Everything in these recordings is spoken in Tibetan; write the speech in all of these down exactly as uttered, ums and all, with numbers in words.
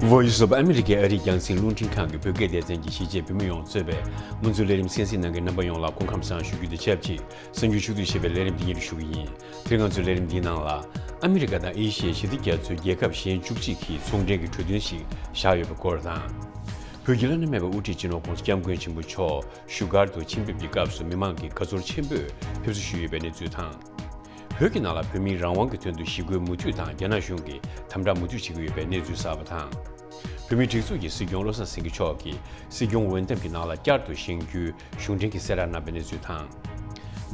Voice of America ཨ་རིའི་རྒྱང་སྲིང་རླུང་འཕྲིན་ཁང་གི་བོད་སྐད་སྡེ་ཚན་གྱི་གཞིས་བྱེས་བོད་མི་ཡོངས་གཙོས་པའི་མུ་མཛོད་ལས་རིམ་གསན་གཟིགས་གནང་མཁན་རྣམ་པ་ཡོངས་ལ་སྐུ་ཁམས་བཟང་ཞུ་རྒྱུ་དང་ཆབས་ཅིག་གསར་འགྱུར་ཕྱོགས་བསྡུས་བྱས་པའི་ལས་རིམ་འདི་སྙན་སྒྲོན་ཞུ་གི་ཡིན། དེ་རིང་ང་ཚོའི་ལས་རིམ་འདིའི་ནང་ལ། ཨ་མི་རི་ཀ་དང་ཨེ་ཤི་ཡའི་ཞི་བདེ་རྒྱ་མཚོའི་རྒྱལ་ཁབ་གཞན་བཅུ་གཅིག་གིས་ཚོང་འབྲེལ་གྱི་གྲོས་མཐུན་ཞིག་བཞག་ཡོད་པའི་སྐོར་དང་། བོད་ཀྱི་བླ་ན་མེད་པའི་དབུ་ཁྲིད་སྤྱི་ནོར་༸གོང་ས་༸སྐྱབས་མགོན་ཆེན་པོ་མཆོག་བཞུགས་སྒར་དུ་ཆེད་ཕེབས་ཀྱི་སྐབས་སུ་མི་མང་གིས་དགའ་ཚོར་ཆེན་པོས་ཕེབས་བསུ་ཞུས་ཡོད་པའི་གནས་ཚུལ་དང་། བོད་ཀྱི་ནང་ལ་བོད་མིའི་རང་དབང་གི་དོན་དུ་ཞི་རྒོལ་མུ་མཐུད་དང་རྒྱ་ནག་གཞུང་གིས་དམ་དྲག་མུ་མཐུད་བྱེད་ཀྱི་ཡོད་པའི་གནས་ཚུལ་གསར་པ་དང་། བོད་མིའི་སྒྲིག་འཛུགས་ཀྱི་སྲིད་སྐྱོང་བློ་བཟང་སེང་གེ་མཆོག་གིས་སྲིད་སྐྱོང་འོས་འདེམས་ཀྱི་ནང་ལ་བསྐྱར་དུ་བཞེངས་རྒྱུའི་གཞུང་འབྲེལ་གྱི་གསལ་བསྒྲགས་གནང་བའི་གནས་ཚུལ་དང་།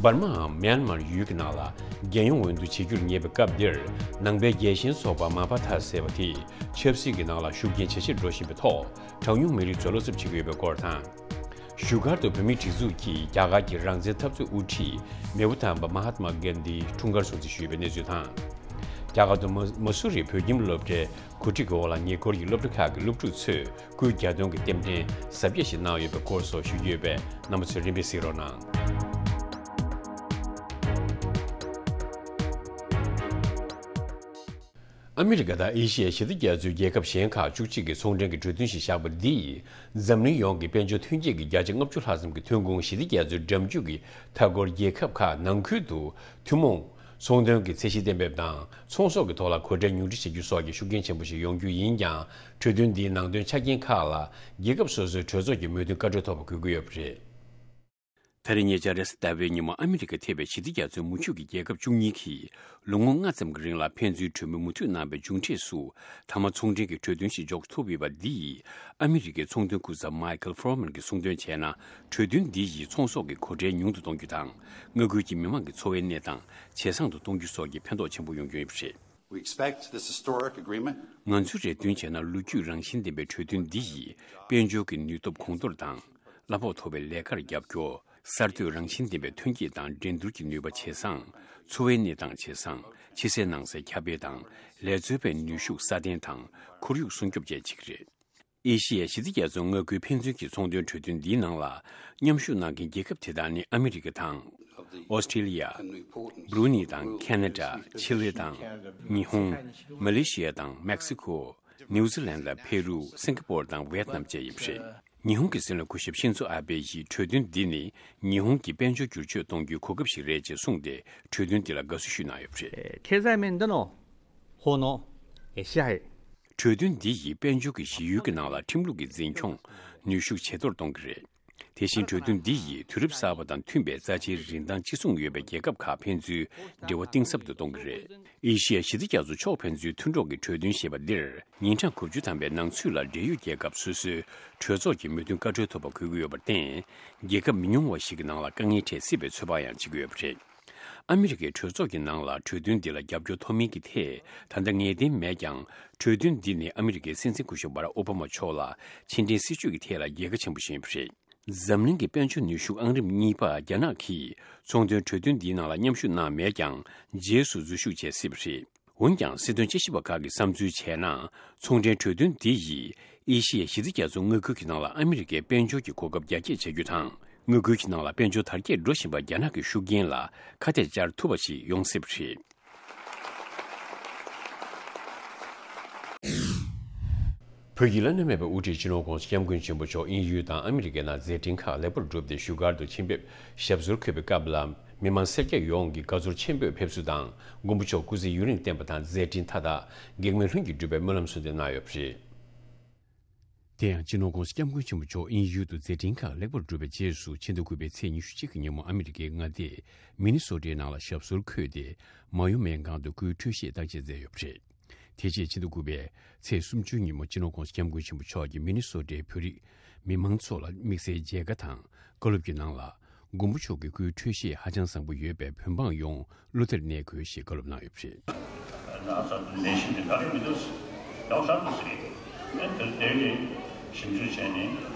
འབར་མའམ་མྱན་མར་ཡུལ་གྱི་ནང་ལ་རྒྱལ་ཡོངས་འོས་བསྡུ་བྱེད་རྒྱུར་ཉེ་བའི་སྐབས་འདིར། ནང་པའི་རྒྱལ་ཞེན་ཚོགས་པ་མ་པ་ཐ་ཟེར་བ་དེས་ཆབ་སྲིད་ཀྱི་ནང་ལ་ཤུགས་རྐྱེན་ཇེ་ཆེར་འགྲོ་བཞིན་པའི་ཐོག་གྲངས་ཉུང་མི་རིགས་ཚོ་བློ་འཚབ་བྱེད་ཀྱི་ཡོད་པའི་སྐོར་དང་། བཞུགས་སྒར་དུ་བོད་མིའི་སྒྲིག་འཛུགས་ཀྱིས་རྒྱ་གར་གྱི་རང་བཙན་འཐབ་རྩོད་དབུ་ཁྲིད་མེས་པོ་དམ་པ་མ་ཧཱ་ཏ་མ་གན་དྷིའི་འཁྲུངས་སྐར་སྲུང་བརྩི་ཞུས་པའི་གནས་ཚུལ་དང་། རྒྱ་གར་དུ་མ་མ་སུ་རིའི་བོད་ཁྱིམ་སློབ་གྲྭའི་གོ་སྒྲིག་གི་འོག་ལ་ཉེ་འཁོར་གྱི་སློབ་གྲྭ་ཁག་གི་སློབ་ཕྲུག་ཚོས་སྐུའི་གྱ་སྟོན་གྱི་རྟེན་འབྲེལ་གཟབ་རྒྱས་ཤིག་གནང་ཡོད་པའི་སྐོར་སོགས་ཞུ་རྒྱུ་ཡོད་པས་རྣམ་པ་ཚོས་རིམ་པས་གཟིགས་རོགས་གནང་། ཨ་མི་རི་ཀ་དང་ཨེ་ཤི་ཡའི་ཞི་བདེ་རྒྱ་མཚོའི་རྒྱལ་ཁབ་གཞན་ཁག་བཅུ་གཅིག་གིས་ཚོང་འབྲེལ་གྱི་གྲོས་མཐུན་ཞིག་བཞག་པ་འདིས། འཛམ་གླིང་ཡོངས་ཀྱི་དཔལ་འབྱོར་ཐོན་སྐྱེད་ཀྱི་བརྒྱ་ཆ་ལྔ་བཅུ་ལྷག་ཙམ་གྱི་ཐོན་ཁུངས་ཞི་བདེ་རྒྱ་མཚོའི་འགྲམ་རྒྱུད་ཀྱི་མཐའ་འཁོར་རྒྱལ་ཁབ་ཁག་ནང་ཁུལ་དུ་ཐུན་མོང་ཚོང་དོན་གྱི་ཚད་གཞི་གཏན་འབེབས་དང་ཚོང་ཟོག་གི་ཐོག་ལ་གོང་ཁྲལ་ཉུང་འཕྲི་བྱེད་རྒྱུ་སོགས་ཀྱི་ཤུགས་རྐྱེན་ཆེན་པོ་ཞིག་ཡོང་རྒྱུ་ཡིན་ཀྱང་། གྲོས་མཐུན་འདིའི་ནང་དོན་ཆ་རྐྱེན་ཁག་ལ་རྒྱལ་ཁབ་སོ་སོའི་གྲོས་ཚོགས་ཀྱི་མོས་མཐུན་བཀའ་འཁྲོལ་ཐོབ་པ་དགོས་ཀྱི་ཡོད་པ་རེད། ད་རེས་ཉེ་ཆར་རེས་གཟའ་ཟླ་བའི་ཉིན་མོ་ཨ་མི་རི་ཀ་ཐེ་བའི་ཞི་བདེ་རྒྱ་མཚོའི་མུ་ཁྱུད་ཀྱི་རྒྱལ་ཁབ་བཅུ་གཉིས་ཀྱིས་ལོ་ངོ་ལྔ་ཙམ་གྱི་རིང་ལ་ཕན་ཚུན་གྲོས་མོལ་མུ་མཐུད་གནང་བའི་མཇུག་འབྲས་སུ། མཐའ་མ་ཚོང་འབྲེལ་གྱི་གྲོས་མཐུན་ཞིག་འཇོག་ཐུབ་ཡོད་པ་འདིས། ཨ་མི་རི་ཀའི་ཚོང་དོན་སྐུ་ཚབ་མའི་ཁལ་ཧྥོར་མན་གྱིས་གསུངས་དོན་བྱས་ན། གྲོས་མཐུན་འདི་ཡིས་ཚོང་ཟོག་གི་གོང་ཁྲལ་ཉུང་དུ་གཏོང་རྒྱུ་དང་། མངའ་ཁུལ་གྱི་མི་མང་གི་འཚོ་བའི་གནས་སྟངས་ཇེ་བཟང་དུ་གཏོང་རྒྱུ་སོགས་ཀྱི་ཕན་ཐོགས་ཆེན་པོ་ཡོང་རྒྱུ་ཡིན་པ་རེད། We expect this historic agreement. ང་ཚོས་རེ་འདུན་བྱས་ན། ལོ་རྒྱུས་རང་བཞིན་ལྡན་པའི་གྲོས་མཐུན་འདི་ཡིས་དཔལ་འབྱོར་གྱི་ནུས་སྟོབས་གོང་མཐོར་དང་། གླ་ཕོགས་མཐོ་བའི་ལས་ཀར་རྒྱབ་སྐྱོར། གསར་གཏོད་རང་བཞིན་ལྡན་པའི་ཐོན་སྐྱེད་དང་འགྲན་བསྡུར་གྱི་ནུས་པ་ཇེ་བཟང་། འཚོ་བའི་གནས་སྟངས་ཇེ་བཟང་། ཕྱི་གསལ་ནང་གསལ་ཁྱབ་སྤེལ་དང་། ལས་རྩོལ་བའི་ནུས་ཤུགས་སྲ་བརྟན་དང་། ཁོར་ཡུག་སྲུང་སྐྱོབ་བཅས་བྱེད་ཀྱི་རེད། ཨེ་ཤི་ཡའི་ཞི་བདེ་རྒྱ་མཚོའི་མངའ་ཁུལ་ཕན་ཚུན་གྱི་ཚོང་དོན་གྲོས་མཐུན་འདིའི་ནང་ལ། མཉམ་ཞུགས་གནང་མཁན་རྒྱལ་ཁབ་དེ་དག་ནི་ཨ་མི་རི་ཀ་དང་། ཨོ་སི་ཀྲི་ལི་ཡ། བྷུ་རུ་ནི་དང་ཁེ་ན་ཌ། ཆི་ལི་དང་། ཉི་ཧོང་། མ་ལེ་ཤི་ཡ་དང་མེག་སི་ཁོ། ནིའུ་ཛི་ལན་དང་ཕེ་རུ། སིང་ག་པོར་དང་ཝེ་ཏི་ནམ་བཅས་ཡིན་པ་རེད། ཉི་ཧོང་གི་སྲིད་བློན་སྐུ་ཞབས་ཤིན་ཛོ་ཨ་བྷེ་ཡིས་གྲོས་མཐུན་འདི་ནི་ཉི་ཧོང་གི་དཔལ་འབྱོར་བསྒྱུར་བཅོས་གཏོང་རྒྱུའི་གོ་སྐབས་ཤིག་རེད་ཅེས་གསུངས་ཏེ། གྲོས་མཐུན་འདི་ལ་དགའ་བསུ་ཞུས་གནང་ཡོད་པ་རེད། ཨེ། ཁེ་ཟ་མིན་འདི་ནོ། ཧོ་ནོ། ཨེ་ཤ་ཧེ། གྲོས་མཐུན་འདི་ཡིས་དཔལ་འབྱོར་གྱི་གཞི་ཡུལ་གྱི་ནང་ལ་ཁྲིམས་ལུགས་ཀྱི་འཛིན་སྐྱོང་ནུས་ཤུགས་ཇེ་མཐོར་གཏོང་གི་རེད། དེ་བཞིན་གྲོས་མཐུན་འདི་ཡིས་དུས་རབས་གསར་པ་དང་མཐུན་པའི་རྩ་ཆེའི་རིན་ཐང་གཅིག་མཚུངས་ཡོད་པའི་རྒྱལ་ཁབ་ཁག་ཕན་ཚུན་འབྲེལ་བ་གཏིང་ཟབ་ཏུ་གཏོང་གི་རེད། ཨེ་ཤི་ཡ་ཞི་བདེ་རྒྱ་མཚོ་ཕྱོགས་ཕན་ཚུན་མཐུན་གྲོགས་ཀྱི་གྲོས་མཐུན་ཞེས་པ་འདིར་ཉིན་གྲངས་དགུ་བཅུ་ཐམ་པའི་ནང་ཚུད་ལ་འབྲེལ་ཡོད་རྒྱལ་ཁབ་སོ་སོའི་གྲོས་ཚོགས་ཀྱི་མོས་མཐུན་བཀའ་འཁྲོལ་ཐོབ་པ་དགོས་ཀྱི་ཡོད་པར་བརྟེན། རྒྱལ་ཁབ་མི་ཉུང་བ་ཞིག་གི་ནང་ལ་དཀའ་ངལ་འཕྲད་སྲིད་པའི་ཚོད་དཔག་ཡང་བྱེད་ཀྱི་ཡོད་པ་རེད། ཨ་མི་རི་ཀའི་གྲོས་ཚོགས་ཀྱི་ནང་ལ་གྲོས་མཐུན་འདི་ལ་རྒྱབ་སྐྱོར་མཐོ་དམན་གྱི་ཐད་ད་ལྟ་ངེས་གཏན་མེད་ཀྱང་། གྲོས་མཐུན་འདི་ནི་ཨ་མི་རི་ཀའི་སྲིད་འཛིན་སྐུ་ཞབས་བྷ་རག་ཨོ་བྷ་མ་མཆོག་ལ་ཕྱི་འབྲེལ་སྲིད་ཇུས་ཀྱི་ཐད་ལ་རྒྱལ་ཁ་ཆེན་པོ་ཞིག་ཡིན་པ་རེད། འཛམ་གླིང་གི་དཔལ་འབྱོར་ནུས་ཤུགས་ཨང་རིམ་གཉིས་པ་རྒྱ་ནག་གིས་ཚོང་དོན་གྲོས་མཐུན་འདིའི་ནང་ལ་མཉམ་ཞུགས་གནང་མེད་ཀྱང་། རྗེས་སུ་འཛུལ་ཞུགས་བྱེད་སྲིད་པ་རེད། འོན་ཀྱང་། སྲིད་དོན་དཔྱད་ཞིབ་པ་ཁག་གིས་བསམ་ཚུལ་བྱས་ན། ཚོང་འབྲེལ་གྲོས་མཐུན་འདི་ཡིས་ཨེ་ཤི་ཡའི་ཞི་བདེ་རྒྱ་མཚོ་མངའ་ཁུལ་གྱི་ནང་ལ་ཨ་མི་རི་ཀའི་དཔལ་འབྱོར་གྱི་གོ་སྐབས་རྒྱ་སྐྱེད་བྱ་རྒྱུ་དང་། མངའ་ཁུལ་གྱི་ནང་ལ་དཔལ་འབྱོར་དར་རྒྱས་འགྲོ་བཞིན་པ་རྒྱ་ནག་གི་ཤུགས་རྐྱེན་ལ་ཁ་གཏད་བཅར་ཐུབ་པ་ཞིག་ཡོང་སྲིད་པ་རེད། བོད་ཀྱི་བླ་ན་མེད་པའི་དབུ་ཁྲིད་སྤྱི་ནོར་༸གོང་ས་༸སྐྱབས་མགོན་ཆེན་པོ་མཆོག་དབྱིན་ཡུལ་དང་ཨ་མི་རི་ཀའི་ནང་མཛད་འཕྲིན་ཁག་ལེགས་པར་བསྒྲུབས་ཏེ་བཞུགས་སྒར་དུ་ཆེད་ཕེབས་ཞབས་སོར་འཁོད་པའི་སྐབས་ལ། མི་མང་སེར་སྐྱ་ཡོངས་ཀྱིས་དགའ་ཚོར་ཆེན་པོས་ཕེབས་བསུ་དང་། མགོན་པོ་མཆོག་སྐུ་ཚེ་ཡུན་རིང་བརྟན་པ་དང་མཛད་འཕྲིན་མཐའ་དག་གེགས་མེད་ལྷུན་གྱིས་འགྲུབ་པའི་སྨོན་ལམ་གསོལ་འདེབས་གནང་ཡོད་པ་རེད། དེ་ཡང་སྤྱི་ནོར་༸གོང་ས་༸སྐྱབས་མགོན་ཆེན་པོ་མཆོག་དབྱིན་ཡུལ་དུ་མཛད་འཕྲིན་ཁག་ལེགས་པར་གྲུབ་པའི་རྗེས་སུ། ཕྱི་ཟླ་དགུ་པའི་ཚེས་ཉི་ཤུ་གཅིག་གི་ཉིན་མོ་ཨ་མི་རི་ཀའི་མངའ་སྡེ་མི་ནི་སོ་ཊའི་ནང་ལ་ཞབས་སོར་འཁོད་དེ། མ་ཡུམ་མའི་སྒང་དུ་སྐུའི་འཕྲོད་བཞེས་བརྟག་དཔྱད་མཛད་ཡོད་པ་རེད། དེ་རྗེས་ཕྱི་ཟླ་དགུ་པའི་ཚེས་སུམ་ཅུ་ཉིན་མོ་སྤྱི་ནོར་༸གོང་ས་༸སྐྱབས་མགོན་ཆེན་པོ་མཆོག་གིས་མི་ནི་སོ་ཊའི་བོད་རིགས་མི་མང་ཚོ་ལ་དམིགས་བསལ་མཇལ་ཁ་དང་། བཀའ་སློབ་ཀྱི་ནང་ལ། མགོན་པོ་མཆོག་གི་སྐུའི་འཕྲོད་བཞེས་ཧ་ཅང་བཟང་པོ་ཡོད་པས། བོད་འབངས་ཡོངས་བློ་བདེར་གནས་དགོས་ཞེས་བཀའ་སློབ་གནང་ཡོད་པ་རེད། ན་ཚ་ནད་གཞི་འདི་ག་རེ་མི་འདུག་ཡག་ཤར་འདུག་ཟེར། ཨེ་དེར་དེ་ནི་ཞིབ་འཇུག་བྱས་ནས་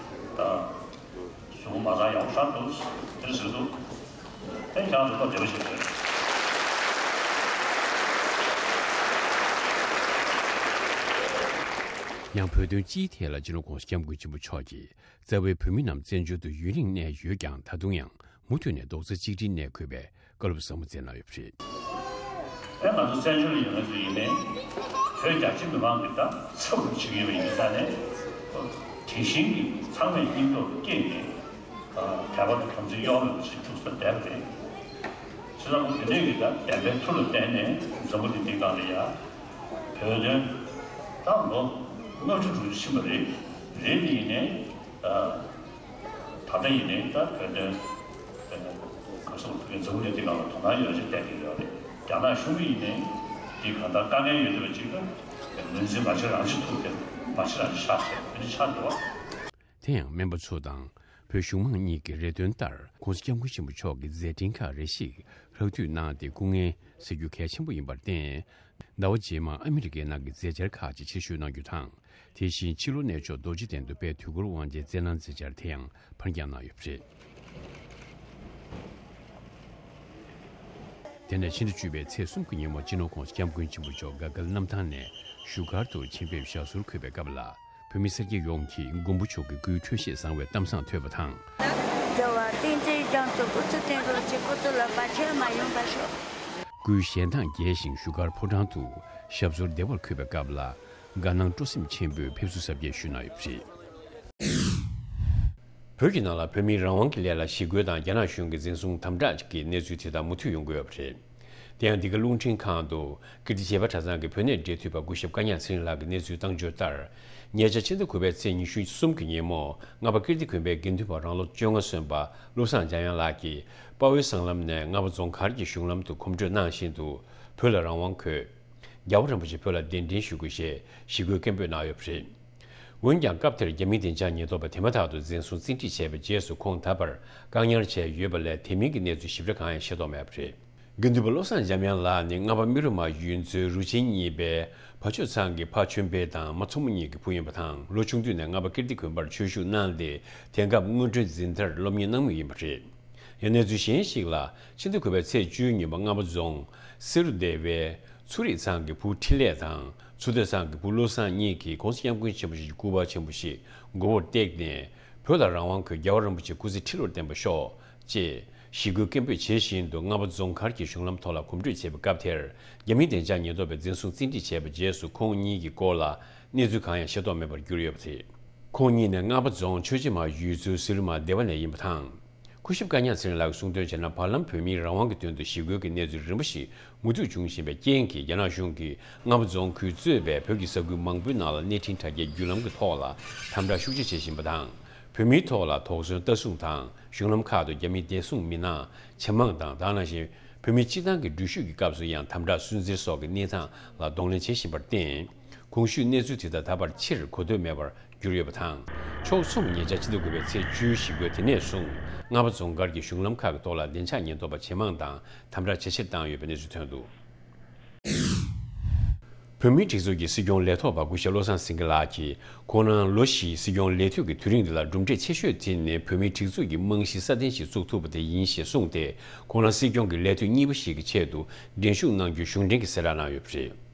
ད་གཟུགས་པོ་མ་ཚང་ཡག་ཤར་འདུག་དེ་ཟེར་འདུག་ཨེ་ཀྱང་རིག་པ་བདེ་བ་ཞིག་རེད། ཡང་བོད་དོན་སྤྱིའི་ཐད་ལ་སྤྱི་ནོར་༸གོང་ས་༸སྐྱབས་མགོན་ཆེན་པོ་མཆོག་གིས། རྩ་བའི་བོད་མི་རྣམས་བཙན་བྱོལ་དུ་ཡུན་རིང་གནས་ཡོད་ཀྱང་། ད་དུང་ཡང་མུ་མཐུད་ནས་རྡོག་རྩ་གཅིག་སྒྲིལ་གནས་དགོས་པའི་བཀའ་སློབ་ཟབ་མོ་སྩལ་གནང་ཡོད་པ་རེད། ད་ང་ཚོ་བཙན་བྱོལ་ཡོད་མཁན་ཚོ་ཡིན་ནའི་བོད་རྒྱ་ཆེ་མི་མང་གི་ད་ཚབ་རུ་བྱེད་ཀྱི་ཡོད་པ་ཡིན་ཙང་ནས་དེ་བཞིན་གྱི་ཚང་མས་སྙིང་སྟོབས་བསྐྱེད་ནས་དད་པ་དང་དམ་ཚིག་གཡོ་མེད་པ་ཞིག་ཐུགས་སུ་བསྡད་པ་རེད། བྱས་ཙང་དེ་འདྲའི་གི་ད་བདེན་པའི་མཐུ་ལ་བརྟེན་ནས་འཛམ་བུ་གླིང་འདིའི་སྒང་ལ་ཡ་བོད་དོན་ད་ལོ་ལྔ་བཅུ་དྲུག་ཅུ་ཕྱིན་པ་རེད། རེད་དེ་ཡིན་ནའི་ད་ད་ལྟ་ཡིན་ནའི་ད་བོད་དོན་ག་སོགས་ཕ་གི་འཛམ་བུ་གླིང་འདི་སྒང་ལ་དོ་སྣང་ཡོད་ཅིག་བལྟས་ཀྱི་ཡོད་རེད། རྒྱ་ནག་གཞུང་གིས་ཡིན་ནའི་འདི་གང་ལྟར་དཀའ་ངལ་ཡོད་བསྡད་པ་ཅིག་ལ་ངོས་འཛིན་མ་བྱེད་རང་བྱེད་ཐུབ་དེ་མ་བྱེད་རང་བྱེད་ཆགས་བྱས་དེ་འདྲ་ཆགས་འདུག་བ། དེ་ཡང་སྨན་པ་ཚོ་དང་བོད་གཞུང་མང་གཉིས་ཀྱི་རེ་འདུན་ལྟར་༸གོང་ས་༸སྐྱབས་མགོན་ཆེན་པོ་མཆོག་གི་མཛད་འཕྲིན་ཁག་རེ་ཞིག་ཧྲག་བསྡུས་གནང་སྟེ་སྐུ་ངལ་སེལ་རྒྱུ་གལ་ཆེན་པོ་ཡིན་པར་བརྟེན། ཟླ་བ་རྗེས་མར་ཨ་མི་རི་ཀའི་ནང་གི་མཛད་འཆར་ཁག་ཅིག་ཆེད་བཞུགས་གནང་རྒྱུ་དང་། དེ་བཞིན་ཕྱི་ལོ་གནས་མཆོག་རྡོ་རྗེ་གདན་དུ་དཔལ་དུས་འཁོར་དབང་ཆེན་སྩལ་གནང་མཛད་འཆར་དེ་ཡང་ཕར་འགྱངས་གནང་ཡོད་པ་རེད། དེ་ནས་ཕྱི་ཟླ་བཅུ་པའི་ཚེས་གསུམ་གྱི་ཉིན་མོ་སྤྱི་ནོར་༸གོང་ས་༸སྐྱབས་མགོན་ཆེན་པོ་མཆོག་སྒ་སྐལ་གནམ་ཐང་ནས་བཞུགས་སྒར་དུ་ཆེད་ཕེབས་ཞབས་སོར་འཁོད་པའི་སྐབས་ལ། བོད་མི་སེར་སྐྱ་ཡོངས་ཀྱིས་མགོན་པོ་མཆོག་གི་སྐུའི་འཕྲོད་བཞེས་བཟང་བའི་གཏམ་བཟང་ཐོས་པ་དང་། རྒྱལ་བ་བསྟན་འཛིན་རྒྱ་མཚོ་སྐུ་ཚེ་བརྟན་པོར་གྱི་སྐུ་ཚེ་ལ་བར་ཆད་མ་ཡོང་བར་ཤོག་སྐུའི་ཞལ་མདངས་རྒྱས་ཤིང་བཞུགས་སྒར་ཕོ་བྲང་དུ་ཞབས་སོར་བདེ་བར་འཁོད་པའི་སྐབས་ལ། དགའ་སྣང་སྤྲོ་སེམས་ཆེན་པོས་ཕེབས་བསུ་གཟབ་རྒྱས་ཞུས་གནང་ཡོད་པ་རེད། བོད་ཀྱི་ནང་ལ་བོད་མིའི་རང་དབང་གི་ལས་ལ་ཞི་རྒོལ་དང་རྒྱ་ནག་གཞུང་གིས་འཛིན་བཟུང་དམ་དྲག་གི་གནས་ཚུལ་དེ་དག་མུ་མཐུད་ཡོང་གི་ཡོད་པ་རེད། དེ་ཡང་འདི་ག་རླུང་འཕྲིན་ཁང་དུ་ཀིརྟི་བྱེས་པ་གྲྭ་ཚང་གི་བོད་གནས་འབྲེལ་མཐུད་པ་སྐུ་ཞབས་བཀའ་ཉག་ཚེ་རིང་ལགས་ཀྱིས་གནས་ཚུལ་བཏང་བརྗོད་ལྟར། ཉེ་ཆར་ཕྱི་ཟླ་དགུ་པའི་ཚེས་ཉི་ཤུ་གསུམ་གྱི་ཉིན་མོ་རྔ་པ་ཀིརྟི་དགོན་པའི་དགེ་འདུན་པ་རང་ལོ་བཅོ་ལྔ་སོན་པ་བློ་བཟང་འཇམ་དབྱངས་ལགས་ཀྱིས་དཔའ་བོའི་སྲང་ལམ་ནས་རྔ་པ་རྫོང་མཁར་གྱི་གཞུང་ལམ་དུ་གོམ་བགྲོད་གནང་བཞིན་དུ་བོད་ལ་རང་དབང་དགོས། རྒྱལ་བ་རིན་པོ་ཆེ་བོད་ལ་གདན་འདྲེན་ཞུ་དགོས་ཞེས་ཞི་རྒོལ་སྐད་འབོད་གནང་ཡོད་པ་རེད། འོན་ཀྱང་སྐབས་དེར་རྒྱ་མིའི་བདེ་འཇགས་ཉེན་རྟོག་པས་དེ་མ་ཐག་ཏུ་འཛིན་བཟུང་བཙན་ཁྲིད་བྱས་པའི་རྗེས་སུ་ཁོང་ད་བར་བཀག་ཉར་བྱས་ཡོད་པ་ལས་དེ་མིན་གྱི་གནས་ཚུལ་ཞིབ་ཕྲ་གང་ཡང་ཤེས་རྟོགས་མེད་པ་རེད། དགེ་འདུན་པ་བློ་བཟང་འཇམ་དབྱངས་ལགས་ནི་རྔ་པ་རྨེ་རུ་མ་གཡུལ་མཛོད་རུ་ཆེན་གཉིས་པའི་བ་ཆོས་ཚང་གི་ཕ་ཆོས་འཕེལ་དང་མ་མཚོ་མོ་གཉིས་ཀྱི་བུ་ཡིན་པ་དང་། ལོ་ཆུང་དུས་ནས་རྔ་པ་ཀིརྟི་དགོན་པར་ཆོས་ཞུགས་གནང་སྟེ། དེང་སྐབས་སྔོན་འགྲོའི་འཛིན་གྲྭར་སློབ་གཉེར་གནང་མུས་ཡིན་པ་རེད། ཡང་གནས་ཚུལ་གཞན་ཞིག་ལ། ཕྱི་ཟླ་དགུ་པའི་ཚེས་བཅུའི་ཉིན་མོ་རྔ་པ་རྫོང་བསེ་རུ་སྡེ་བའི་ཚུ་རིག་ཚང་གི་བུ་འཕྲིན་ལས་དང་ཚུ་སྟོད་ཚང་གི་བུ་བློ་བཟང་གཉིས་ཀྱིས་༸གོང་ས་༸སྐྱབས་མགོན་ཆེན་པོ་མཆོག་གི་སྐུ་པར་ཆེན་པོ་ཞིག་མགོ་བོར་བཏེགས་ནས། བོད་ལ་རང་དབང་དགོས། རྒྱལ་བ་རིན་པོ་ཆེ་སྐུ་ཚེ་ཁྲི་ལོར་བརྟན་པར་ཤོག་ཅེས་ཞི་རྒོལ་སྐད་འབོད་བྱེད་བཞིན་དུ་རྔ་པ་རྫོང་མཁར་གྱི་གཞུང་ལམ་ཐོག་ལ་གོམ་བགྲོད་བྱེད་པའི་སྐབས་དེར། རྒྱ་མིའི་བདེ་འཇགས་ཉེན་རྟོག་པས་འཛིན་བཟུང་བཙན་ཁྲིད་བྱས་པའི་རྗེས་སུ་ཁོང་གཉིས་ཀྱི་སྐོར་ལ་གནས་ཚུལ་གང་ཡང་ཤེས་རྟོགས་མེད་པར་གྱུར་ཡོད་པ་རེད། ཁོང་གཉིས་ནི་རྔ་པ་རྫོང་ཆོས་རྗེ་མ་གཡུལ་མཛོད་བསེ་རུ་མ་སྡེ་བ་ནས་ཡིན་པ་དང་། སྐུ་ཞབས་བཀའ་ཉག་ཚེ་རིང་ལགས་ཀྱིས་གསུངས་དོན་བྱས་ན། བར་ལམ་བོད་མིའི་རང་དབང་གི་དོན་དུ་ཞི་རྒོལ་གྱི་གནས་ཚུལ་རིམ་པ་ཞིག་མུ་མཐུད་བྱུང་བཞིན་པའི་རྐྱེན་གྱིས། རྒྱ་ནག་གཞུང་གིས་རྔ་པ་རྫོང་ཁུལ་གཙོས་པའི་བོད་ཀྱི་ས་ཁུལ་མང་པོའི་ནང་ལ་གནས་འཕྲིན་དྲ་རྒྱའི་བརྒྱུད་ལམ་གྱི་ཐོག་ལ་དམ་དྲག་ཤུགས་ཆེ་བྱེད་བཞིན་པ་དང་། བོད་མིའི་ཐོག་ལ་དོགས་ཟོན་ལྟ་སྲུང་དང་། གཞུང་ལམ་ཁག་ཏུ་རྒྱ་མིའི་བདེ་སྲུང་མི་སྣ་ཇེ་མང་དང་། དེ་ནང་བཞིན་བོད་མིའི་སྤྱི་བཏང་གི་འགྲུལ་བཞུད་ཀྱི་སྐབས་སུ་ཡང་དམ་དྲག་སུན་གཙེར་སོགས་ཀྱི་གནས་སྟངས་ལ་གདོང་ལེན་བྱེད་བཞིན་པར་བརྟེན། གོང་ཞུས་གནས་ཚུལ་དེ་དག་ད་བར་ཕྱིར་གོ་ཐོས་མེད་པར་གྱུར་ཡོད་པ་དང་། ཕྱོགས་མཚུངས་ཉེ་ཆར་ཕྱི་ཟླ་དགུ་པའི་ཚེས་བཅུའི་ཞི་རྒོལ་དེ་ནས་བཟུང་རྔ་པ་རྫོང་མཁར་གྱི་གཞུང་ལམ་ཁག་གི་ཐོག་ལ་བདེ་འཇགས་ཉེན་རྟོག་པ་ཇེ་མང་དང་དམ་དྲག་ཇེ་ཆེར་བཏང་ཡོད་པའི་གནས་ཚུལ་ཐོན་འདུག་བོད་མིའི་སྒྲིག་འཛུགས་ཀྱི་སྲིད་སྐྱོང་ལས་ཐོག་པ་སྐུ་ཞབས་བློ་བཟང་སེང་གེ་ལགས་ཀྱིས། ཁོང་རང་ལོ་བཞིའི་སྲིད་སྐྱོང་ལས་དུས་ཀྱི་དུས་རིང་འདི་ལ་གྲུབ་འབྲས་ཆེ་ཤོས་དེ་ནི་བོད་མིའི་སྒྲིག་འཛུགས་ཀྱི་རྨང་གཞི་སྲ་བརྟན་ཞིག་བཙུགས་ཐུབ་པ་དེ་ཡིན་ཞེས་གསུངས་ཏེ། ཁོང་རང་སྲིད་སྐྱོང་གི་ལས་དུས་གཉིས་པ་ཞིག་གི་ཆེད་དུ་འགན་བཞུགས་གནང་རྒྱུའི་གཞུང་འབྲེལ་གྱི་གསལ་བསྒྲགས་གནང་ཡོད་པ་རེད།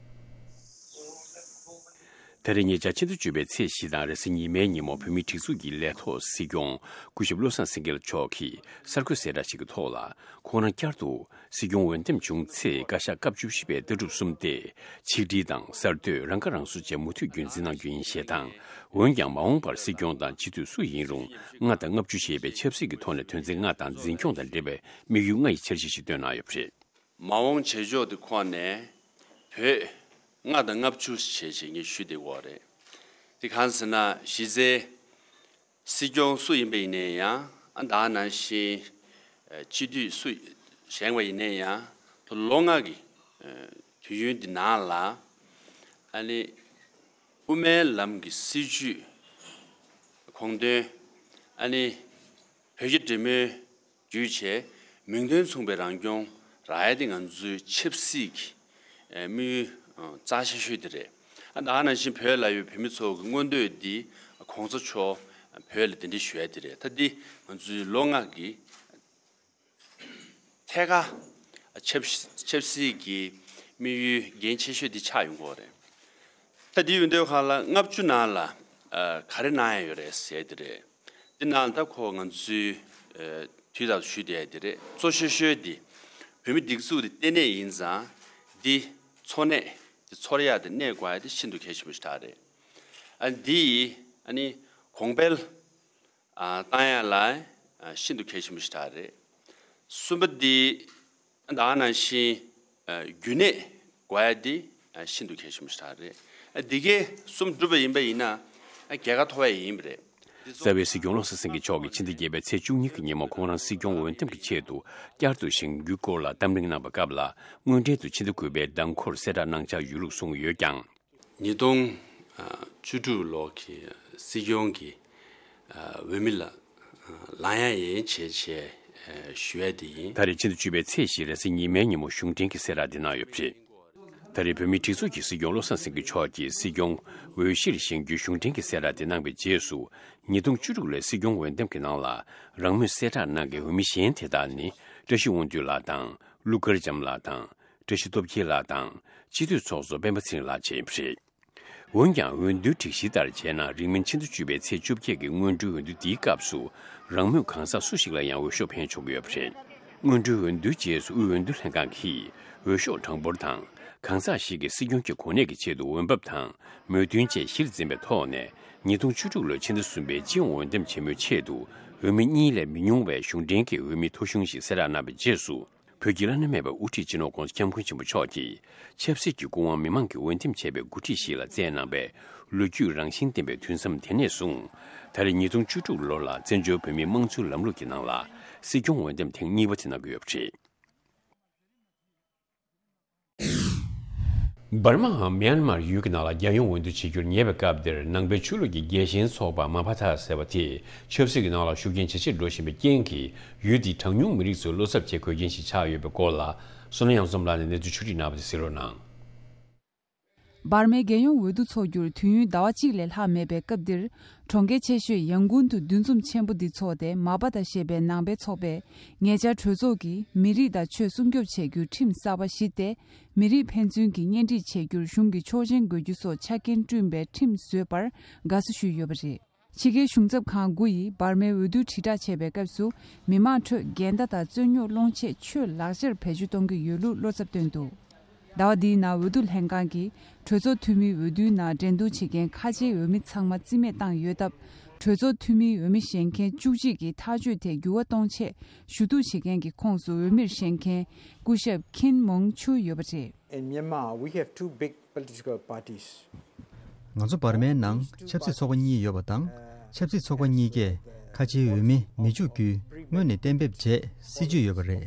ད་རེས་ཉེ་ཆར་ཕྱི་ཟླ་བཅུ་པའི་ཚེས་བཞི་དང་རེས་གཟའ་ཉི་མའི་ཉིན་མོ་བོད་མིའི་སྒྲིག་འཛུགས་ཀྱི་ལས་ཐོག་སྲིད་སྐྱོང་སྐུ་ཞབས་བློ་བཟང་སེང་གེ་མཆོག་གིས་གསར་འགོད་གསལ་བསྒྲགས་ཤིག་གི་ཐོག་ལ། ཁོང་རང་བསྐྱར་དུ་སྲིད་སྐྱོང་འོས་འདེམས་བྱུང་ཚེ་བཀའ་ཤག་སྐབས་བཅུ་བཞི་པའི་ལྟ་གྲུབ་གསུམ་སྟེ། ཆིག་སྒྲིལ་དང་གསར་གཏོད། རང་ཁ་རང་གསོ་བཅས་མུ་མཐུད་རྒྱུན་འཛིན་གནང་རྒྱུ་ཡིན་ཞེས་དང་། འོན་ཀྱང་མ་འོངས་པར་སྲིད་སྐྱོང་དང་སྤྱི་འཐུས་སུ་ཡིན་རུང་ལྔ་དང་ལྔ་བཅུ་ཞེས་པའི་ཆབ་སྲིད་ཀྱི་ཐོག་ནས་དོན་ཚན་ལྔ་དང་འཛིན་སྐྱོང་དང་འབྲེལ་བའི་དམིགས་ཡུལ་ལྔ་ཡི་འཆར་གཞི་ཞིག་བཏོན་གནང་ཡོད་པ་རེད། མ་འོངས་བྱེད་ཕྱོགས་དེ་ཁོ་ནས་བོད་ལྔ་དང་ལྔ་བཅུ་བྱས་བྱས་ངས་ཞུས་བསྡད་ཡོད་རེད། དེ་གང་ཟེར་ན་གཞི་རྩའི་སྲིད་སྐྱོང་སུ་ཡིན་པ་ཡིན་ནའི་ཡང་ཨ་ད་ནང་བཞིན་ཨ་སྤྱི་འཐུས་སུ་བཞེངས་པ་ཡིན་ནའི་ཡང་ད་ལོ་ལྔ་གི་ཨ་དུས་ཡུན་འདི་ནང་ལ་ཨ་ནི་དབུ་མའི་ལམ་གྱི་སྲིད་བྱུས་དགོངས་དོན་ཨ་ནི་བོད་ཀྱི་འབྲེལ་མོལ་བརྒྱུད་བྱས་མིང་དོན་མཚུངས་པའི་རང་སྐྱོང་རག་ཡ་དེ་ང་ཚོའི་ཆབ་སྲིད་ཀྱི་ཨ་དམིགས་ཡུལ་ཨ་རྩ་ཆེ་ཤོས་དེ་རེད། ཨ་ད་ནང་བཞིན་བོད་ལ་ཡོད་བོད་མི་ཚོ་གི་མངོན་འདོད་འདི་གོང་ས་མཆོག་བོད་ལ་གདན་འདྲེན་ཞུ་ཡ་དེ་རེད། ད་འདི་ང་ཚོའི་ལོ་ལྔ་གི་ཐད་ཀར་ཆབ་ཆབ་སྲིད་ཀྱི་དམིགས་ཡུལ་འགན་ཆེ་ཤོས་འདི་ཆགས་ཡོང་གི་ཡོད་རེད། ད་འདི་ཡོད་དུས་སྒང་ལ་ལྔ་བཅུ་ནང་ལ་ཨ་ག་རེ་གནང་ཡ་ཡོད་རེད་ཟེར་དེ་རེད། འདི་ནང་ད་ཁོ་ང་ཚོའི་ཨ་དུས་རྟག་ཏུ་ཞུས་བསྡད་ཡ་དེ་རེད། གཙོ་ཤོས་ཤོས་འདི་བོད་མི་སྒྲིག་འཛུགས་འདི་ལྟེ་གནས་ཡིན་ཙང་ འདི་འཚོ་གནས་འཚོ་ཡག་དེ་གནས་དགོས་ཡག་དེ་ཤིན་ཏུ་གལ་ཆེན་པོ་ཞིག་རེད། ཨ་འདི་ཡིས་ཨ་ནི་གོང་འཕེལ་ཨ་བཏང་ཡག་ལ་ཨ་ཤིན་ཏུ་གལ་ཆེན་པོ་ཞིག་རེད། གསུམ་པ་འདི་ད་ག་ནང་བཞིན་ཨ་རྒྱུན་གནས་དགོས་ཡག་འདི་ཨ་ཤིན་ཏུ་གལ་ཆེན་པོ་ཞིག་རེད། ཨ་འདི་གའི་གསུམ་འགྲུབ་པ་ཡིན་པ་ཡིན་ན་ཨ་རྒྱལ་ཁ་ཐོབ་ཡག་ཡིན་པ་རེད། རྩ་བའི་སྲིད་སྐྱོང་བློ་བཟང་སེང་གེ་མཆོག་གིས་ཕྱི་ཟླ་བརྒྱད་པའི་ཚེས་བཅུ་གཉིས་ཀྱི་ཉིན་མོ་ཁོང་རང་སྲིད་སྐྱོང་འོས་འདེམས་ཀྱི་ཆེད་དུ་བསྐྱར་དུ་བཞེངས་རྒྱུའི་སྐོར་ལ་གཏམ་གླེང་གནང་བའི་སྐབས་ལ། དངོས་འབྲེལ་དུ་ཕྱི་ཟླ་དགུ་པའི་ཟླ་འགོར་གསལ་བསྒྲགས་གནང་འཆར་ཡོད་ལུགས་གསུངས་ཡོད་ཀྱང་། ཉིས་སྟོང་བཅུ་དྲུག་ལོ་གི་སྲིད་སྐྱོང་གི་འོས་མི་ལ་ལངས་ཡག་ཡིན་བྱས་བྱས་ཞུ་ཡག་དེ་ཡིན། ད་རེས་ཕྱི་ཟླ་བཅུ་པའི་ཚེས་བཞི་རེས་གཟའ་ཉི་མའི་ཉིན་མོ་གཞུང་འབྲེལ་གྱི་གསལ་བསྒྲགས་འདི་གནང་ཡོད་པ་རེད། ད་རེས་བོད་མིའི་སྒྲིག་འཛུགས་ཀྱི་སྲིད་སྐྱོང་བློ་བཟང་སེང་གེ་མཆོག་གིས་སྲིད་སྐྱོང་འོས་གཞིར་བཞེངས་རྒྱུའི་གཞུང་འབྲེལ་གྱི་གསལ་བསྒྲགས་དེ་གནང་བའི་རྗེས་སུ། ཉིས་སྟོང་བཅུ་དྲུག་ལོའི་སྲིད་སྐྱོང་འོས་འདེམས་ཀྱི་ནང་ལ་རང་མོས་གསལ་བསྒྲགས་གནང་མཁན་འོས་མི་གཞན་དེ་དག་ནི། བཀྲ་ཤིས་དབང་འདུས་ལགས་དང་། ཀླུ་མཁར་བྱམས་ལགས་དང་། བཀྲ་ཤིས་སྟོབས་རྒྱལ་ལགས་དང་། སྤྱི་འཐུས་ཚོགས་གཙོ་སྤེན་པ་ཚེ་རིང་ལགས་བཅས་ཡིན་པ་རེད། འོན་ཀྱང་། འོས་བསྡུའི་སྒྲིག་གཞིའི་ལྟར་བྱས་ན། རིང་མིན་ཕྱི་ཟླ་བཅུ་པའི་ཚེས་བཅོ་བརྒྱད་ཀྱི་སྔོན་འགྲོའི་འོས་བསྡུ་འདིའི་སྐབས་སུ། རང་མོས་གང་ཟག་སུ་ཞིག་ལ་ཡང་འོས་ཤོག་འཕེན་ཆོག་གི་ཡོད་པ་རེད། སྔོན་འགྲོའི་འོས་བསྡུའི་རྗེས་སུ། དབུས་འོས་བསྡུ་ལྷན་ཁང་གིས་འོས་ཤོག་གྲངས་འབོར་དང་། གང་ཟག་ཞིག་གིས་སྲིད་སྐྱོང་གི་གོ་གནས་ཀྱི་ཆེད་དུ་འོས་འབབ་དང་མོས་མཐུན་བཅས་གཞིར་འཛིན་པའི་ཐོག་ནས། ཉིས་སྟོང་བཅུ་དྲུག་ལོའི་ཕྱི་ཟླ་གསུམ་པའི་སྤྱི་ཡོངས་འོས་འདེམས་ཆེན་མོའི་ཆེད་དུ། འོས་མི་གཉིས་ལས་མི་ཉུང་བའི་གཞུང་འབྲེལ་གྱི་འོས་མི་ཐོ་གཞུང་ཞིག་གསལ་བསྒྲགས་གནང་བའི་རྗེས་སུ། བོད་ཀྱི་བླ་ན་མེད་པའི་དབུ་ཁྲིད་སྤྱི་ནོར་༧གོང་ས་༧སྐྱབས་མགོན་ཆེན་པོ་མཆོག་གིས། ཆབ་སྲིད་ཀྱི་སྐུ་དབང་མི་མང་གིས་འོས་འདེམས་བྱས་པའི་འགོ་ཁྲིད་ཞིག་ལ་བསྩལ་གནང་བའི་ལོ་རྒྱུས་རང་བཞིན་ལྡན་པའི་དུས་མཚམས་དེ་ནས་བཟུང་། ད་རེས་ཉིས་སྟོང་བཅུ་དྲུག་ལོ་ལ་བཙན་བྱོལ་བོད་མིའི་དམངས་གཙོའི་ལམ་ལུགས་ཀྱི་ནང་ལ། སྲིད་སྐྱོང་འོས་འདེམས་ཐེངས་གཉིས་པ་དེ་གནང་གི་ཡོད་པ་རེད། འབར་མའམ་མིའན་མར་ཡུལ་གྱི་ནང་ལ་རྒྱལ་ཡོངས་འོས་བསྡུ་བྱེད་རྒྱུར་ཉེ་བའི་སྐབས་འདིར། ནང་པའི་ཆོས་ལུགས་ཀྱི་རྒྱལ་ཞེན་ཚོགས་པ་མ་བྷ་ཐ་ཟེར་བ་དེས་ཆབ་སྲིད་ཀྱི་ནང་ལ་ཤུགས་རྐྱེན་ཇེ་ཆེར་འགྲོ་བཞིན་པའི་རྐྱེན་གྱིས། ཡུལ་དེའི་གྲངས་ཉུང་མི་རིགས་ཚོས་བློ་འཚབ་བྱེད་དགོས་རྐྱེན་ཞིག་ཆགས་ཡོད་པའི་སྐོར་ལ། བསོད་ནམས་གཡང་འཛོམས་ལགས་ནས་གནས་ཚུལ་ཕྱོགས་སྒྲིག་གནང་བ་དེ་གཟིགས་རོགས་གནང་། འབར་མའི་རྒྱལ་ཡོངས་འོས་བསྡུ་འཚོགས་རྒྱུར་དུས་ཡུན་ཟླ་བ་གཅིག་ལས་ལྷག་མེད་པའི་སྐབས་འདིར། གྲོང་ཁྱེར་ཆེ་ཤོས་ཡང་ཀུང་དུ་འདུ་འཛོམས་ཆེན་པོ་འདི་འཚོགས་ཏེ། མ་བྷ་ཐ་ཞེས་པའི་ནང་པའི་ཚོགས་པས། ཉེ་ཆར་གྲོས་ཚོགས་ཀྱིས་མི་རིགས་དང་ཆོས་སྲུང་སྐྱོབ་བྱེད་རྒྱུའི་ཁྲིམས་གསར་པ་བཞི་སྟེ། མི་རིགས་ཕན་ཚུན་གྱི་གཉེན་སྒྲིག་བྱེད་རྒྱུར་གཞུང་གི་ཆོག་མཆན་དགོས་རྒྱུ་སོགས་ཆ་རྐྱེན་བསྐྲུན་པའི་ཁྲིམས་བཟོས་པར་དགའ་བསུ་ཞུས་ཡོད་པ་རེད། ཕྱི་རྒྱལ་གཞུང་ཚབ་ཁང་དགུ་ཡིས་འབར་མའི་འོས་བསྡུ་དྲིལ་བསྒྲགས་བྱས་པའི་སྐབས་སུ། མི་མང་ཁྲོད་འགལ་ཟླ་དང་རྩོད་རྙོག་སློང་ཆེད་ཆོས་ལག་ཆར་བེད་སྤྱོད་གཏོང་གི་ཡོད་ལུགས་བློ་འཚབ་བཏོན་འདུག་ཟླ་བ་འདིའི་ནང་འོས་བསྡུ་ལྷན་ཁང་གིས་གྲོས་ཚོགས་འཐུས་མིའི་འོས་བསྡུའི་ནང་འགྲན་བསྡུར་བྱེད་མཁན་ཁ་ཆེའི་འོས་མི་ཚང་མ་རྩིས་མེད་བཏང་ཡོད་སྟབས། གྲོས་ཚོགས་འཐུས་མིའི་འོས་མི་བཞེངས་མཁན་བཅུ་གཅིག་གིས་ཐག་གཅོད་དེ་འགྱུར་བ་གཏོང་ཆེད་ཞུ་གཏུག་བྱེད་མཁན་གྱི་ཁོངས་སུ་འོས་མིར་བཞེངས་མཁན་སྐུ་ཞབས་ཁིན་མོང་ཆུ་ཡོད་པ་རེད། In Myanmar, we have two big political parties. ང་ཚོ་འབར་མའི་ནང་ཆབ་སྲིད་ཚོགས་པ་གཉིས་ཡོད་པ་དང་། ཆབ་སྲིད་ཚོགས་པ་གཉིས་ཀས་ཁ་ཆེའི་འོས་མི་མི་བཅུ་བརྒྱུད་སྔོན་ནས་གཏན་འབེབས་བྱས་སྲིད་ཇུས་ཡོད་པ་རེད།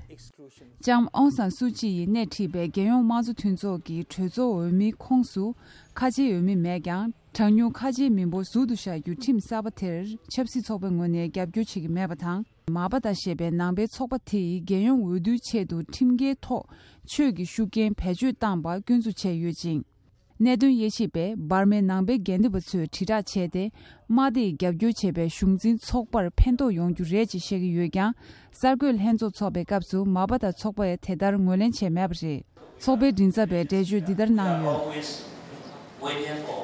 ལྕམ་ཨོང་སན་སུ་ཅི་ཡིས་སྣེ་ཁྲིད་པའི་རྒྱལ་ཡོངས་དམངས་གཙོ་མཐུན་ཚོགས་ཀྱི་གྲོས་ཚོགས་འོས་མིའི་ཁོངས་སུ་ཁ་ཆེའི་འོས་མི་མེད་ཀྱང་། གྲངས་ཉུང་ཁ་ཆེའི་མི་འབོར་ཟུར་དུ་བཞག་རྒྱུའི་ཁྲིམས་གསར་པ་དེར་ཆབ་སྲིད་ཚོགས་པའི་ངོས་ནས་རྒྱབ་སྐྱོར་བྱེད་ཀྱི་མེད་པ་དང་། མ་བྷ་ཐ་ཞེས་པའི་ནང་པའི་ཚོགས་པ་དེ་ཡིས་རྒྱལ་ཡོངས་འོས་བསྡུའི་ཆེད་དུ་ཁྲིམས་འགལ་ཐོག་ཆོས་ཀྱི་ཤུགས་རྐྱེན་བེད་སྤྱོད་བཏང་པ་སྐྱོན་འཛུགས་བྱས་ཡོད་ཅིང་། གནད་དོན་དབྱེ་ཞིབ་པས་འབར་མའི་ནང་པའི་འགལ་འདུ་བ་ཚོས་དྲིལ་བསྒྲགས་བྱས་ཏེ། དམག་སྡེས་རྒྱབ་སྐྱོར་བྱས་པའི་གཞུང་འཛིན་ཚོགས་པར་ཕན་ཐོགས་ཡོང་རྒྱུ་རེད་ཅེས་བཤད་ཀྱི་ཡོད་ཀྱང་། གསར་འགོད་ལྷན་ཚོགས་འཚོགས་པའི་སྐབས་སུ་མ་བྷ་ཐ་ཚོགས་པས་དེ་ལྟར་ངོས་ལེན་བྱས་མེད་པ་རེད། ཚོགས་པའི་མགྲིན་ཚབ་པས་འགྲེལ་བརྗོད་འདི་ལྟར་གནང་ཡོད། Always waiting for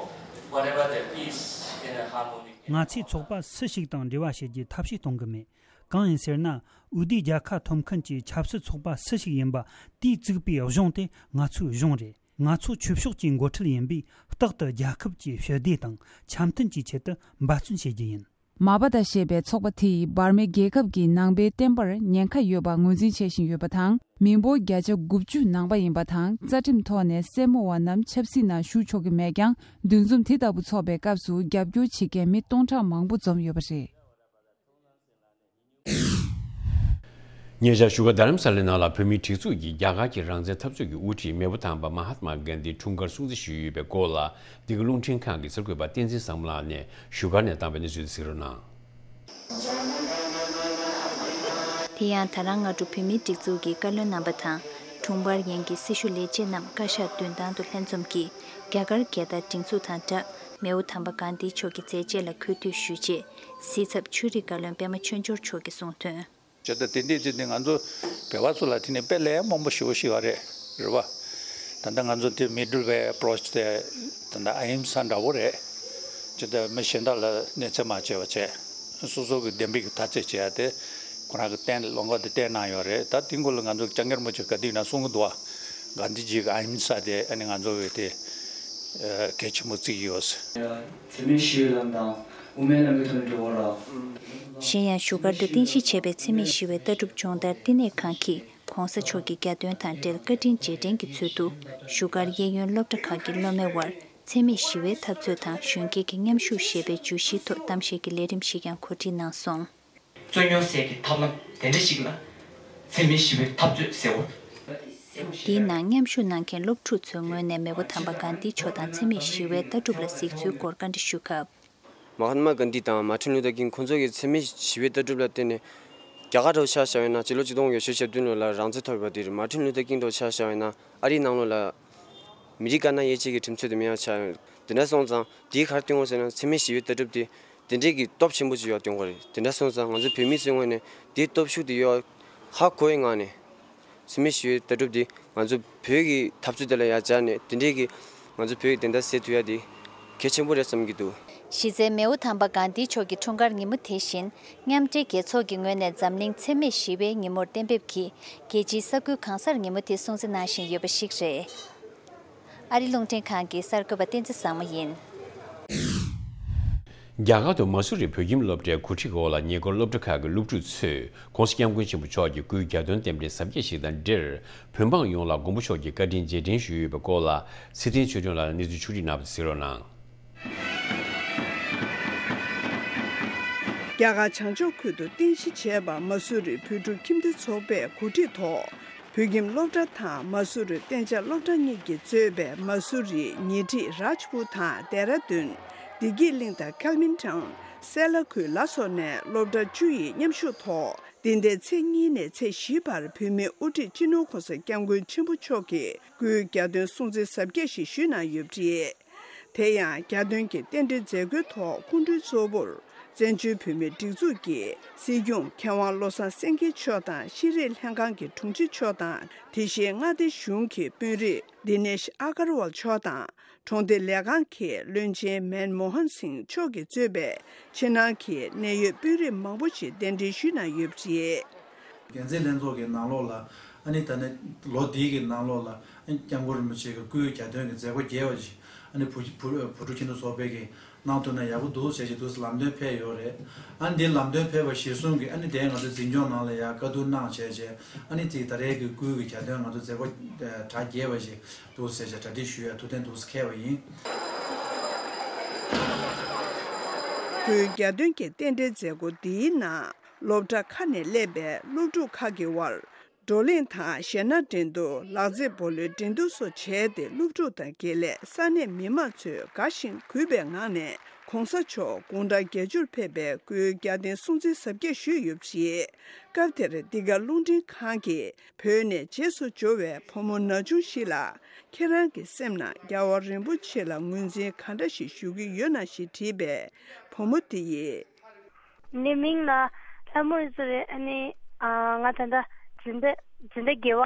whatever the peace and the harmony. ང་ཚོས་ཚོགས་པ་སུ་ཞིག་དང་འབྲེལ་བ་བྱེད་རྒྱུའི་ཐབས་ཤེས་གཏོང་གི་མེད། གང་ཡིན་ཟེར་ན། འོས་བསྡུའི་རྒྱལ་ཁ་ཐོབ་མཁན་གྱི་ཆབ་སྲིད་ཚོགས་པ་སུ་ཞིག་ཡིན་པ་དེས་བཙུགས་པའི་གཞུང་དེ་ང་ཚོའི་གཞུང་རེད། ང་ཚོ་ཆོས་ཕྱོགས་ཀྱི་འགོ་ཁྲིད་ཡིན་པས་རྟག་ཏུ་རྒྱལ་ཁབ་ཀྱི་ཞི་བདེ་དང་འཆམ་མཐུན་གྱི་ཆེད་དུ་འབད་བརྩོན་བྱེད་རྒྱུ་ཡིན། མ་བྷ་ཐ་ཞེས་པའི་ཚོགས་པ་དེ་ཡིས་འབར་མའི་རྒྱལ་ཁབ་ཀྱི་ནང་པའི་བསྟན་པར་ཉེན་ཁ་ཡོད་པ་ངོས་འཛིན་བྱེད་བཞིན་ཡོད་པ་དང་། མི་འབོར་བརྒྱ་ཆ་དགུ་བཅུ་ནང་པ་ཡིན་པ་དང་། རྩ་ཁྲིམས་ཐོག་ནས་སེར་མོ་བ་རྣམས་ཆབ་སྲིད་ནང་ཞུགས་ཆོག་གི་མེད་ཀྱང་། འདུ་འཛོམས་དེ་ལྟ་བུ་འཚོགས་པའི་སྐབས་སུ་རྒྱབ་སྐྱོར་བྱེད་མཁན་མི་སྟོང་ཕྲག་མང་པོ་འཛོམས་ཡོད་པ་རེད། ཉེ་ཆར་བཞུགས་སྒར་རྡ་རམ་ས་ལའི་ནང་ལ་བོད་མིའི་སྒྲིག་འཛུགས་ཀྱིས་རྒྱ་གར་གྱི་རང་བཙན་འཐབ་རྩོད་ཀྱི་དབུ་ཁྲིད་མེས་པོ་དམ་པ་མ་ཧཱ་ཏྨ་གྷན་དྷིའི་འཁྲུངས་སྐར་སྲུང་བརྩི་ཞུས་ཡོད་པའི་སྐོར་ལ། འདི་ག་རླུང་འཕྲིན་ཁང་གི་གསར་འགོད་པ་བསྟན་འཛིན་བཟང་མོ་ལགས་ནས་བཞུགས་སྒར་ནས་བཏང་བའི་གནས་ཚུལ་དེ་གཟིགས་རོགས་གནང་། དེ་ཡང་ད་རང་སྔ་དྲོ་བོད་མིའི་སྒྲིག་འཛུགས་ཀྱི་བཀའ་བློན་རྣམ་པ་དང་། དྲུང་འཕར་ཡན་གྱི་སྲི་ཞུ་ལས་བྱེད་རྣམས་བཀའ་ཤག་མདུན་ཐང་དུ་ལྷན་འཛོམས་ཀྱིས་རྒྱ་གར་རྒྱལ་དར་སྒྲེང་འཛུགས་དང་སྦྲགས། མེས་པོ་དམ་པ་གྷན་དྷི་མཆོག་གི་མཛད་རྗེས་ལ་གུས་འདུད་ཞུས་རྗེས། སྲིད་ཚབ་ཆོས་རིག་བཀའ་བློན་པད་མ་ཆོས་འབྱོར་མཆོག་གིས་གསུངས་དོན། ཇི་ལྟར་དེ་འདྲའི་ཅིག་ནི་ང་ཚོ་བོད་པ་ཚོ་ལ་དེ་ནི་དཔེ་ལས་མང་པོ་ཞེ་པོ་ཞིག་ཡོད་རེད། རེད་བ། ད་ལྟ་ང་ཚོ་དེ་མི་ཌལ་ཝེ་ཨེ་པྲོ་ཆི་དེ་ད་ལྟ་ཨ་ཧིམ་ས་འདྲ་བོ་རེད། ཇི་ལྟར་མི་གཞན་དག་ལ་གནོད་འཚེ་མ་བྱས་པ་བྱས། སོ་སོ་གི་བདེན་པའི་གི་ཐག་གཅོད་བྱས་ཏེ་ཁོ་རང་གི་བསྟན་ལུང་པ་དེ་བསྟན་གནང་ཡོད་རེད། ད་དེ་སྐོར་ལ་ང་ཚོ་སྐྱབས་མགོན་རིན་པོ་ཆེ་ག་དུས་ཡིན་ན་གསུང་གི་འདུག་བ། གྷན་དྷི་ཇི་གི་ཨ་ཧིམ་ས་དེ་ཨ་ནི་ང་ཚོ་བས་དེ་ཨ་གལ་ཆེན་པོ་བརྩི་གི་ཡོད། འཚེ་མེད་ཞི་བའི་ལམ་དང་དབུ་མའི་ལམ་གྱི་ཐོག་ནས་འགྲོ་བ་ར། གཞན་ཡང་བཞུགས་སྒར་དུ་རྟེན་གཞི་བྱས་པའི་འཚེ་མེད་ཞི་བའི་ལྟ་གྲུབ་སྦྱོང་བརྡར་བསྟི་གནས་ཁང་གིས་༸གོང་ས་མཆོག་གི་གྱ་སྟོན་དང་འབྲེལ་བཀའ་དྲིན་རྗེས་དྲན་གྱི་ཚུལ་དུ་བཞུགས་སྒར་གཡས་གཡོན་སློབ་གྲྭ་ཁག་གི་སློབ་མའི་དབར་འཚེ་མེད་ཞི་བའི་འཐབ་རྩོད་དང་གཞོན་སྐྱེས་ཀྱི་མཉམ་ཞུགས་ཞེས་པའི་བརྗོད་གཞིའི་ཐོག་གཏམ་བཤད་ཀྱི་ལས་རིམ་ཞིག་ཀྱང་གོ་སྒྲིག་གནང་སོང་། རྩོད་རྙོག་སེལ་གྱི་ཐབས་ལམ་དེ་འདྲ་ཞིག་ལ་འཚེ་མེད་ཞི་བའི་འཐབ་རྩོད་ཟེར་བ། དེའི་ནང་མཉམ་ཞུགས་གནང་མཁན་སློབ་ཕྲུག་ཚོའི་ངོས་ནས་མེས་པོ་དམ་པ་གྷན་དྷི་མཆོག་དང་འཚེ་མེད་ཞི་བའི་ལྟ་གྲུབ་ལ་གཟིགས་ཚུལ་སྐོར་བཀའ་འདྲི་ཞུས་སྐབས། མ་ཧཱ་ཏ་མ་གྷན་དྷི་དང་མཱ་ཊིན་ལུ་ཐར་ཀིང་ཁོང་ཚོ་གིས་འཚེ་མེད་ཞི་བའི་ལྟ་གྲུབ་ལ་བརྟེན་ནས་རྒྱ་གར་འདྲ་བོ་ཆ་བཞག་པ་ཡིན་ན་སྤྱི་ལོ་ཆིག་སྟོང་དགུ་བརྒྱ་བརྒྱད་ཅུ་གྱ་བདུན་ལོ་ལ་རང་བཙན་ཐོབ་པ་དེ་རེད། མཱ་ཊིན་ལུ་ཐར་ཀིང་འདྲ་བོ་ཆ་བཞག་པ་ཡིན་ན་ཨ་རིའི་ནང་ལོགས་ལ་མི་རིགས་དཀར་ནག་དབྱེ་འབྱེད་ཀྱི་ཁྲིམས་རྩོད་དེ་མི་ཡང་ཆགས་ཡོད། དེ་འདྲ་སོང་ཙང་དེའི་ག་རེ་སྟོན་དགོས་ཟེར་ན་འཚེ་མེད་ཞི་བའི་ལྟ་གྲུབ་དེ་དེ་འདྲའི་གི་སྟོབས་ཆེན་པོ་ཅིག་ཡོད་སྟོན་དགོས་རེད། དེ་འདྲ་སོང་ཙང་ང་ཚོ་བོད་མི་ཚོའི་ངོས་ནས་དེའི་སྟོབས་ཤུགས་དེ་ཡོད་ཧ་གོ་བའི་ངང་ནས་འཚེ་མེད་ཞི་བའི་ལྟ་གྲུབ་དེ་ང་ཚོ་བོད་ཀྱི་འཐབ་རྩོད་དེ་ལ་ཡང་སྦྱར་ནས་དེ་འདྲའི་གི་ང་ཚོ་བོད་ཀྱི་བདེན་མཐའ་གསལ་ཐུབ་ཡ་དེ་གལ་ཆེན་པོ་རེད་བསམ་གྱི་འདུག། གཞི་རྩའི་མེའོ་དམ་པ་གྷན་དྷི་མཆོག་གི་འཁྲུངས་སྐར་ཉིན་མོ་དེ་བཞིན་མཉམ་འབྲེལ་རྒྱལ་ཚོགས་ཀྱི་ངོས་ནས་འཛམ་གླིང་འཚེ་མེད་ཞི་བའི་ཉིན་མོར་གཏན་འབེབས་ཀྱིས་རྒྱལ་སྤྱིའི་ས་ཁུལ་གང་སར་ཉིན་མོ་དེ་སྲུང་བརྩི་གནང་བཞིན་ཡོད་པ་ཞིག་རེད། ཨ་རི་རླུང་འཕྲིན་ཁང་གི་གསར་འགོད་པ་བསྟན་འཛིན་བཟང་མོ་ཡིན། རྒྱ་གར་དུ་མ་སུ་རི་བོད་ཁྱིམ་སློབ་གྲྭའི་གོ་སྒྲིག་འོག་ལ་ཉེ་འཁོར་སློབ་གྲྭ་ཁག་གི་སློབ་ཕྲུག་ཚོས་༸གོང་ས་༸སྐྱབས་མགོན་ཆེན་པོ་མཆོག་གི་སྐུའི་གྱ་སྟོན་རྟེན་འབྲེལ་གཟབ་རྒྱས་ཤིག་དང་འབྲེལ་བོད་འབངས་ཡོངས་ལ་མགོན་པོ་མཆོག་གི་བཀའ་དྲིན་རྗེས་དྲན་ཞུས་ཡོད་པའི་སྐོར་ལ་ཚེ་བརྟན་ཆོས་སྒྲོན་ལགས་ནས་གནས་ཚུལ་ཕྱོགས་སྒྲིག་གནང་བ་དེ་གཟིགས་རོགས་གནང་། རྒྱ་གར་བྱང་ཕྱོགས་ཁུལ་དུ་རྟེན་གཞི་བྱས་པ་མ་སུ་རི་བོད་ཕྲུག་ཁྱིམ་སྡེ་ཚོགས་པས་གོ་སྒྲིག་ཐོག་བོད་ཁྱིམ་སློབ་གྲྭ་དང་མ་སུ་རི་གཏན་འཇགས་སློབ་གྲྭ་གཉིས་ཀྱིས་གཙོས་པའི་མ་སུ་རི་ཉེ་འཁྲིས་རཱཇ་པུར་དང་ལྡེ་ར་ལྡུན། བདེ་སྐྱིད་གླིང་དང་ཀལ་མིན་ཊའུན། སེ་ལ་ཁུལ་ལ་སོགས་ནས་སློབ་གྲྭ་བཅུ་ཡི་མཉམ་ཞུགས་ཐོག་འདི་ཟླའི་ཚེས་གཉིས་ནས་ཚེས་བཞི་བར་བོད་མིའི་དབུ་ཁྲིད་སྤྱི་ནོར་༸གོང་ས་༸སྐྱབས་མགོན་ཆེན་པོ་མཆོག་གི་སྐུའི་གྱ་སྟོན་སྲུང་བརྩི་གཟབ་རྒྱས་ཤིག་ཞུས་གནང་ཡོད་པ་རེད། དེ་ཡང་གྱ་སྟོན་གྱི་རྟེན་འབྲེལ་མཛད་སྒོའི་ཐོག་སྐུ་མགྲོན་གཙོ་བོར་བཙན་བྱོལ་བོད་མིའི་སྒྲིག་འཛུགས་ཀྱི་སྲིད་སྐྱོང་མཁས་དབང་བློ་བཟང་སེང་གེ་མཆོག་དང་ཤེས་རིག་ལྷན་ཁང་གི་དྲུང་ཆེ་མཆོག་དང་། དེ་བཞིན་མངའ་སྡེ་གཞུང་གི་དཔོན་རིགས་དི་ནེཤ་ཨ་གར་ཝལ་མཆོག་དང་། གྲོང་སྡེ་ལས་ཁང་གི་བློན་ཆེན་མན་མོ་ཧན་སིང་མཆོག་གིས་གཙོས་པའི་ཕྱི་ནང་གི་གནད་ཡོད་དཔོན་རིགས་མང་པོ་ཞིག་གདན་འདྲེན་ཞུས་གནང་ཡོད་པ་རེད། འགན་འཛིན་ལྷན་ཚོགས་ཀྱི་ནང་ལོགས་ལ་ཨ་ནི་ད་ནི་ལོ་འདིའི་གི་ནང་ལོགས་ལ་ཨ་ནི་སྐྱབས་མགོན་རིན་པོ་ཆེ་གི་སྐུའི་གྱ་སྟོན་གྱི་མཛད་སྒོ་རྒྱས་པ་ཞིག་ཨ་ནི་བུ་བུ་བུ་ཕྲུག་ཁྱིམ་སྡེ་ཚོགས་པའི་གི་གནང་ཐུབ་ན་ཡག་པོ་འདུག་ཟེར་ཞིག་འདུག་ལམ་སྟོན་ཕེབས་ཡོད་རེད། ཨ་ནི་འདི་ལམ་སྟོན་ཕེབས་པ་གཞིར་བཟུང་གི་ཨ་ནི་དེ་ང་ཚོ་འཛིན་སྐྱོང་ནང་ལ་ཡག་བཀའ་བསྡུར་གནང་བྱས་བྱས་ཨ་ནི་དེ་ད་རེས་ཀྱི་སྐུའི་གི་གྱ་སྟོན་ང་ཚོ་མཛད་སྒོ་གྲ་རྒྱས་པ་ཞིག་འདུག་ཟེར་བྱས་གྲ་སྒྲིག་ཞུ་ཡ་ཐུགས་གཏན་འདུག་ཟེར་འཁེལ་བ་ཡིན། སྐུའི་གྱ་སྟོན་གྱི་རྟེན་འབྲེལ་མཛད་སྒོ་འདིའི་ནང་སློབ་གྲྭ་ཁག་ནས་སླེབས་པའི་སློབ་ཕྲུག་ཁག་གི་དབར་བགྲོ་གླེང་དང་གཞས་སྣ་འགྲན་བསྡུར། ལག་རྩེད་སྤོ་ལོའི་འགྲན་བསྡུར་སོགས་བྱས་ཏེ་སློབ་ཕྲུག་དང་དགེ་ལས་ས་གནས་མི་མང་ཚོས་དགའ་ཞིང་གུས་པའི་ངང་ནས་༸གོང་ས་མཆོག་དགུང་གྲངས་བརྒྱད་ཅུར་ཕེབས་པའི་སྐུའི་གྱ་སྟོན་སྲུང་བརྩི་གཟབ་རྒྱས་ཞུས་ཡོད་པ་རེད། སྐབས་དེར་འདི་ག་རླུང་འཕྲིན་ཁང་གིས་བོད་ནས་རྗེས་སུ་འབྱོར་བའི་བུ་མོ་ན་ཆུང་ཞིག་ལ་ཁྱེད་རང་གི་སེམས་ནང་རྒྱལ་བ་རིན་པོ་ཆེ་ལ་ངོས་འཛིན་ག་འདྲ་ཞིག་ཞུ་གི་ཡོད་ན་ཞེས་དྲིས་པས། བུ་མོ་དེ་ཡིས། ངའི་མིང་ལ་ལྷ་མོ་ཨེ་ཟེར་རེད། ཨ་ནི་ཨ་ང་ད་ལྟ་འཛིན་གྲྭ་འཛིན་གྲྭ་བརྒྱད་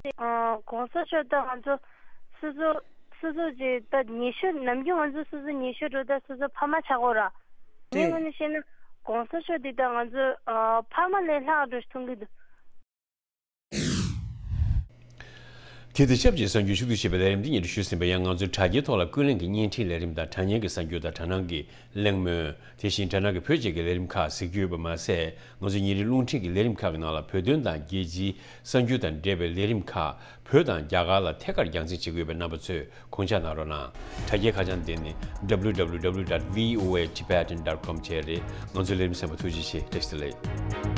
པ། ཨ་༸གོང་ས་མཆོག་ད་ང་ཚོ་སོ་སོ་སོ་སོ་ཅིག་ད་ཉེ་ཤོས་ནམ་རྒྱུན་ང་ཚོ་སོ་སོ་ཉེ་ཤོས་འགྲོ་ད་སོ་སོ་ཕ་མ་ཆགས་ཀྱི་ཡོད་ར། ངའི་ངོས་ནས་བཤད་ན་༸གོང་ས་མཆོག་འདི་ད་ང་ཚོ་ཨ་ཕ་མ་ལས་ལྷག་འགྲོ་ཞིག་མཐོང་གི་འདུག། དེ་དང་ཆབས་ཅིག་གསར་འགྱུར་ཕྱོགས་བསྡུས་ཞེས་པའི་ལས་རིམ་འདི་སྙན་སྒྲོན་ཞུས་ཟིན་པ་ཡང་། ང་ཚོའི་དྲ་རྒྱའི་ཐོག་ལ་ཀུན་གླེང་གི་བརྙན་འཕྲིན་ལས་རིམ་དང་དྲ་བརྙན་གྱི་གསར་འགྱུར་དང་དྲ་སྣང་གི་གླེང་མོལ། དེ་བཞིན་དྲ་སྣང་གི་བོད་ཅེས་ཀྱི་ལས་རིམ་ཁག་གཟིགས་རྒྱུ་ཡོད་པ་མ་ཟད། ང་ཚོའི་ཉིན་རེའི་རླུང་འཕྲིན་གྱི་ལས་རིམ་ཁག་གི་ནང་ལ་བོད་དོན་དང་རྒྱལ་སྤྱིའི་གསར་འགྱུར་དང་འབྲེལ་བའི་ལས་རིམ་ཁག་བོད་དང་རྒྱ་གར་ལ་ཐད་ཀར་རྒྱང་སྲིང་བྱེད་ཀྱི་ཡོད་པའི་རྣམ་པ་ཚོས་དགོངས་འཇགས་གནང་རོགས་གནང་། དྲ་རྒྱའི་ཁ་བྱང་དེ་ནི་www dot voatibetan dot com བཅས་རེད། ང་ཚོའི་ལས་རིམ་གསན་པར་ཐུགས་རྗེ་ཆེ། བཀྲ་ཤིས་བདེ་ལེགས།